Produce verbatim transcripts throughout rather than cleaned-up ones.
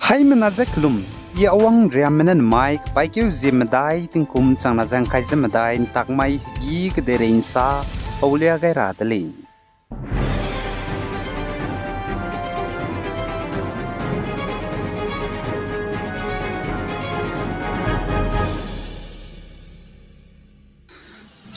Haimena je kelum, I Awang Riamme ne nemai kepaîkeu zie medai tingkum changna ze ngkai ze medai ntak mai hegî kedeirei nsa paulia gai ra de lei.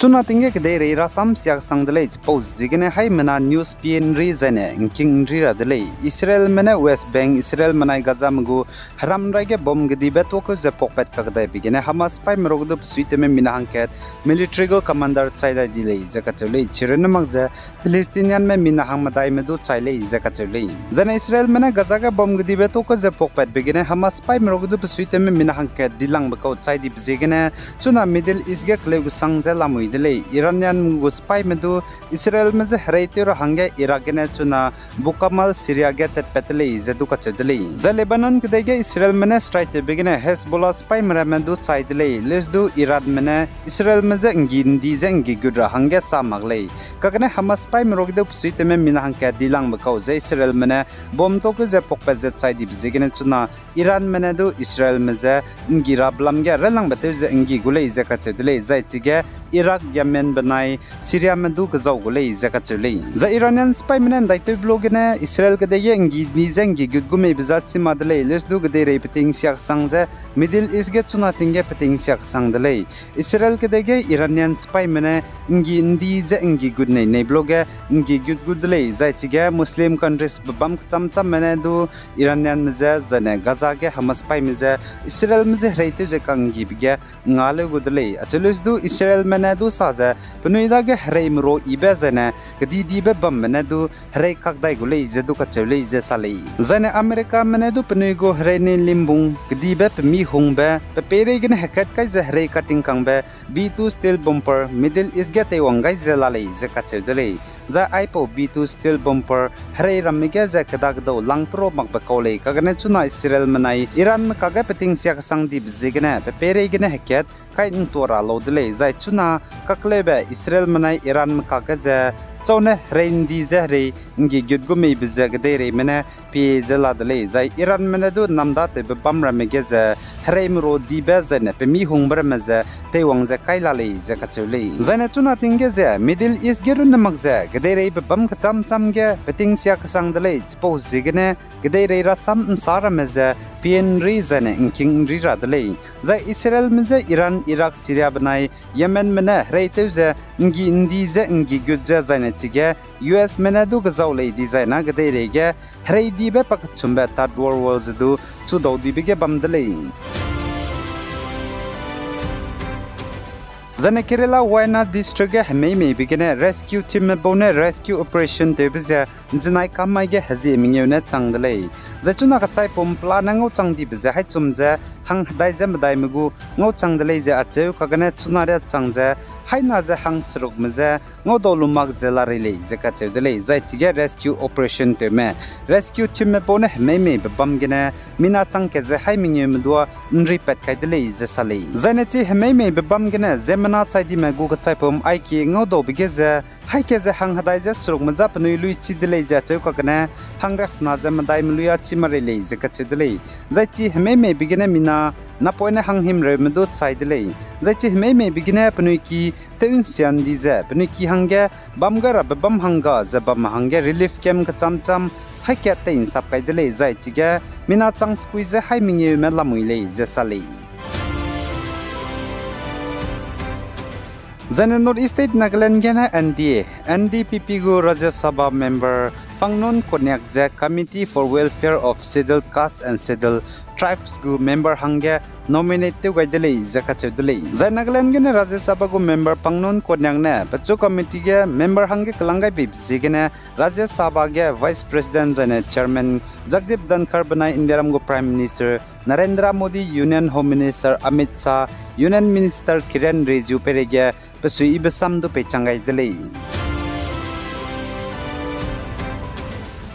Chuna ting ge kedeirei rasam siaksang de lei, chipau ziegene haimena news pie nri zaine ngking nri ra de lei. Israelme ne West Bank, Israel menai Gazame gu heram rai ge bomb kedibe tuâkeu ze puakpat kakdaibe gene Hamas sipaîme ruage du besuitewme mina hangkat military gu commander chai dai di lei ze kacheu lei. Chirunne mak ze Palestinianme mina hang medaime du chai lei ze kacheu lei. Zaine Israelme ne Gaza ge bomb kedibe tuâkeu ze puakpatbe gene Hamas sipaîme ruage du besuitewme mina hangkat dilangbe kau chai dibe ziegene chuna Middle East ge keleu kesang ze lamui de lei. Iranian gu sipaîme du Israelme je hereitew ra hangge Iraq gene chuna Bukamal Syria ge tatpat de lei ze du kacheu de lei. Zai Lebanon kedei ge Israelme ne strike tewbe gene Hezbollah sipaîme ramme du chai de lei. Leusdu Iranme ne Israelme je nggi ndi ze nggi gut ra hangge sa mak lei. Kagene Hamas sipaîme ruage du besuitewme mina hangkat dilangbe kau ze Israelme ne bomb tuâkeu ze puakpat ze chai dibe ziegene chuna Iranme ne du Israelme je nggi rabe lam ge railangbe tew ze nggi gu lei ze kacheu de lei. Zai chige Iraq, Yemen benai Syriame du kezau gu lei ze kacheu lei. Zai Iranian sipaîme ne ndaitewbe lu gene Israel kedei ge nggi ndi ze nggi gut gu meibe za chi ma de lei. Leusdu kedeirei peting siaksang ze Middle East ge chuna ting ge peting siaksang de lei. Israel kedei ge Iranian sipaîme ne nggi ndi ze nggi gut nei neibe lu ge nggi gut gu de lei. Zai chige Muslim countries bebâm kecham chamme ne du Iranianme je zaine Gaza ge Hamas sipaîme je Israelme je hereitew ze kanggibe ge ngaleu gu de lei. Acheu leusdu Israelme ne du sa ze penui dage hereimeru yibe zaine kedidibe bambe ne du herei kakdai gu lei ze du kacheu lei ze sa lei. Zaine Americame ne du penui gu hereine limbung kedibe pemihungbe pe peireigene hekat kai ze herei katingkangbe B two stealth bomber Middle East ge teiwang gai ze la lei ze kacheu de lei. Zai aipau B two stealth bomber herei ramme ge ze kedakedau lang peru makbe kau lei. Kagene chuna Israel menai Iranme kakge peting siaksang dibe ziegene pe peireigene hekat kai ntua ra lau de lei. Zai chuna kakleube Israel menai Iranme kakge ze chaune herei ndi ze herei nggi gut gu meibe ze kedeireime ne pie ze la de lei. Zai Iranme ne du namdatewbe bam ramme ge ze hereimeru dibe zaine pemihungbe ramme ze teiwang ze kai la lei ze kacheu lei. Zaine chuna ting ge ze Middle East ge runne mak ze kedeireibe bam kecham cham ge peting siaksang de lei. Chipau ziegene kedeirei rasam nsa ramme ze pie nri zaine ngking nri ra de lei. Zai Israelme je Iran, Iraq, Syria benai Yemenme ne hereitew ze nggi ndi ze nggi gut ze zaine chige U S me ne du kezau lei dizai na kedeirei ge herei dibe pakechumbe Third World War ze du chudau dibe ge bam de lei. Zaine Kerala Wayanad District ge hemeimeibe gene rescue teamme bau ne rescue operation tewbe ze nzinai kam mai ge hezie mengeu ne chang de lei. Zai chuna kechaipum pela ne ngauchang dibe ze haichum ze hang hedai ze medaime gu ngauchang de lei ze acheu kagene chuna riachang ze haina ze hang serukme je ngaudau lu mak ze la rei lei ze kacheu de lei. Zai chige rescue operation tewme rescue teamme bau ne hemeimeibe bam gene mina chang ke ze hai mengeume dua nri pat kai de lei ze sa lei. Zaine chi hemeimeibe bam gene ziemmena chai dime gu kechaipum aiki ngaudaube ge ze haike ze hang hedai ze serukme ja penui luichi de lei ze acheu kagene hang riaksena ze medaime luiachi ma rei lei ze kacheu de lei. Zai chi hemeimeibe gene mina napoine hanghimreume du chai de lei. Zai chi hemeimeibe gene penui ki tew nsian di ze penui ki hangge bam gai rabe bam hangga ze bamme hangge relief camp kecham cham haika tei nsap kai de lei. Zai chige mina chang sekui ze hai mengeume lamui lei ze sa lei. Zaine North East State Nagaland gene N D A, N D P P gu Rajya Sabha member Pangnon Konyak ze Committee for Welfare of Scheduled Caste and Scheduled Tribes gu member hangge nominate tew gai de lei ze kacheu de lei. Zai Nagaland gene Rajya Sabha gu member Pangnon Konyak ne pechu committee ge member hangge kelang gai beibe ziegene Rajya Sabha ge Vice President zaine Chairman Jagdeep Dhankhar benai Indiaram gu Prime Minister Narendra Modi, Union Home Minister Amit Shah, Union Minister Kiren Rijiju peireige pesuiyibe sam du peichang gai de lei.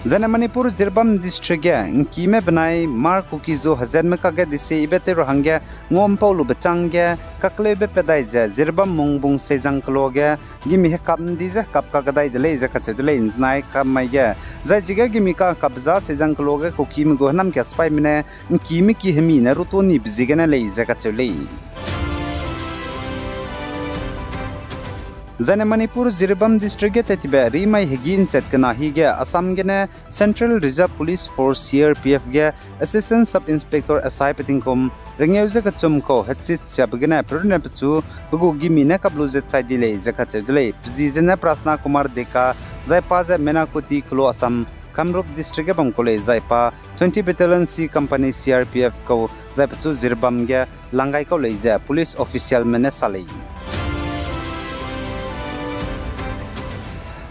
Zaine Manipur Jiribam District ge ’ngkime benai Hmar Kuki-Zo hezatme kakge desiebe tew ra hangge ngau'mpau lube châng ge kakleube pat dai ze Jiribam Mungbung Seizang keloa ge gimi hekap ’ndi ze hekap kakdai de lei ze kacheu de lei ’nzenai kam mai ge. Zai chige gimi kakapbe za Seizang keloa ge Kukime gu hênamkia sipaime ne ’ngkime ki hemi ne ruto nibe ziegene lei ze kacheu lei. Zaine Manipur Jiribam District ge tettibe rimai hegî ’nchat kena hi ge Assam gene Central Reserve Police Force, C R P F ge Assistant Sub Inspector S I pe tingkum rengeu ze kechum kau hechit siabe gene perunne pechu pe gu gimi ne kap lu ze chai di lei ze kacheu de lei. Pe ji zene Prasna Kumar Deka, zai pa ze Menakoti keloa Assam, Kamrup District ge bam kau lei, zai pa twenty Battalion C Company C R P F kau, zai pechu Jiribam ge lang gai kau lei ze police officialme ne sa lei.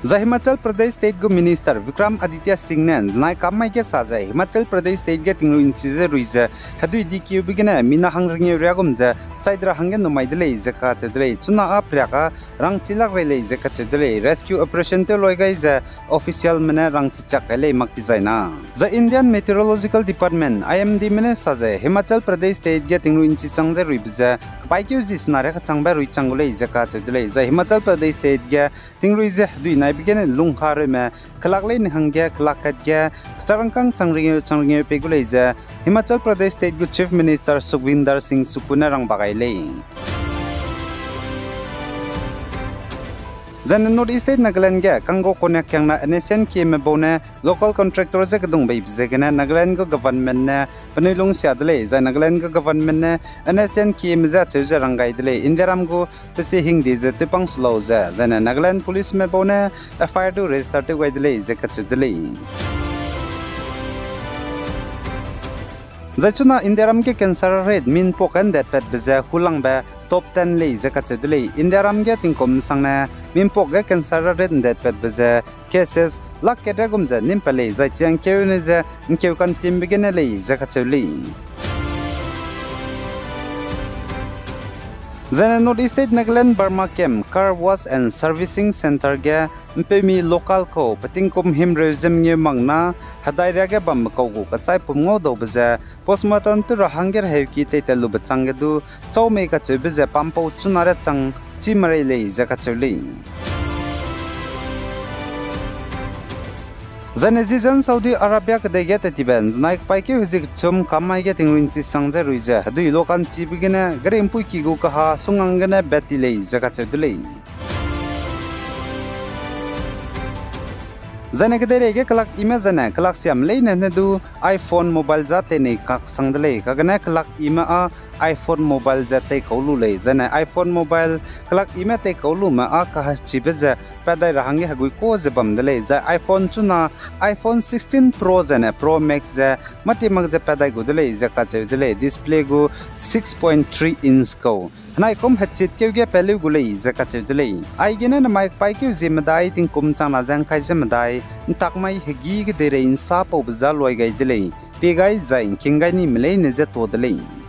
Zai Himachal Pradesh State gu Minister Vikram Aditya Singh ne ’nzenai kam mai ge sa ze Himachal Pradesh State ge tingrui ’nchi ze rui ze hedui dikeube gene mina hang rengeu riagum ze chai de ra hangge numai de lei ze kacheu de lei. Chuna â periak â rangchi lak rei lei ze kacheu de lei. Rescue operation tew loi gai ze officialme ne rangchi chak gai lei mak ti zai na. Zai Indian Meteorological Department, I M Dme ne sa ze Himachal Pradesh State ge tingrui ’nchi chang ze ruibe ze kepaîkeu zi sena riak kechangbe rui chang gu lei ze kacheu de lei. Zai Himachal Pradesh State ge tingrui ze hedui naibe gene lunghareume kelak leine hangge kelak kat ge kecharangkâng chang rengeu chang rengeu pei gu lei ze Himachal Pradesh State gu Chief Minister Sukhvinder Singh Sukkhu ne rang ba gai lei. Zaine North East State Nagaland ge kanggo koniak kiangna N S C N K me bau ne local contractor ze kedung beibe ziegene Nagaland gu government ne penui lungsia de lei, zai Nagaland gu government ne N S C N K me je acheu ze rang gai de lei, Indiaram gu pe sie hingde ze tewpang su lau ze, zaine Nagaland policeme bau ne F I R du register tew gai de lei ze kacheu de lei. Zai chuna Indiaram ge cancer rate minpuak ge ’ndetpatbe ze hulangbe top ten lei ze kacheu de lei. Indiaram ge tingkum sangne minpuak ge cancer rate ’ndetpatbe ze cases lak kat riagum ze nimpat lei, zai chiangkeu ne ze ’ngkeu kantimbe gene lei ze kacheu lei. Zaine North East State Nagaland Burma Camp Car Wash and Servicing Centre ge ’mpeumi local kau pe tingkum himreu ze mengeu mak na hedai riage bambe kau gu kechaipum ngau daube ze postmortem tew ra hangge reheuki teitat lube chang ge du chau mei kacheube ze pampau chuna re chang chî merei lei ze kacheu lei. Zaine zizen Saudi Arabia kedei ge tettibe ’nzenai kepaîkeu hezie kechum kam mai ge tingrui ’nchi sang ze rui ze hedui lokanchibe gene gari ’mpuiki gu kaha sungang gene bat ti lei ze kacheu de lei. Zaine kedeirei ge kelak ime zaine kelak siam leine ne du iPhone mobile za teinei kaksang de lei, kagene kelak ime â iPhone mobile ze teikau lu lei, zaine iPhone mobile kelak ime teikau lume â kahechibe ze pat dai ra hangge hegui ka ze bam de lei, zai iPhone chuna iPhone sixteen Pro zaine Pro Max ze mâtie mak ze pat dai gu de lei ze kacheu de lei, display gu six point three inch kau. Henaikum hechit keu ge pat leu gu lei ze kacheu de lei. Aigene nemai kepaîkeu zie medai tingkum changna ze ’ngkai ze medai, ’ntak mai hegî kedeirei ’nsa paube za luai gai de lei, pie gai zai ’ngking gai nime leine ze tuâ de lei.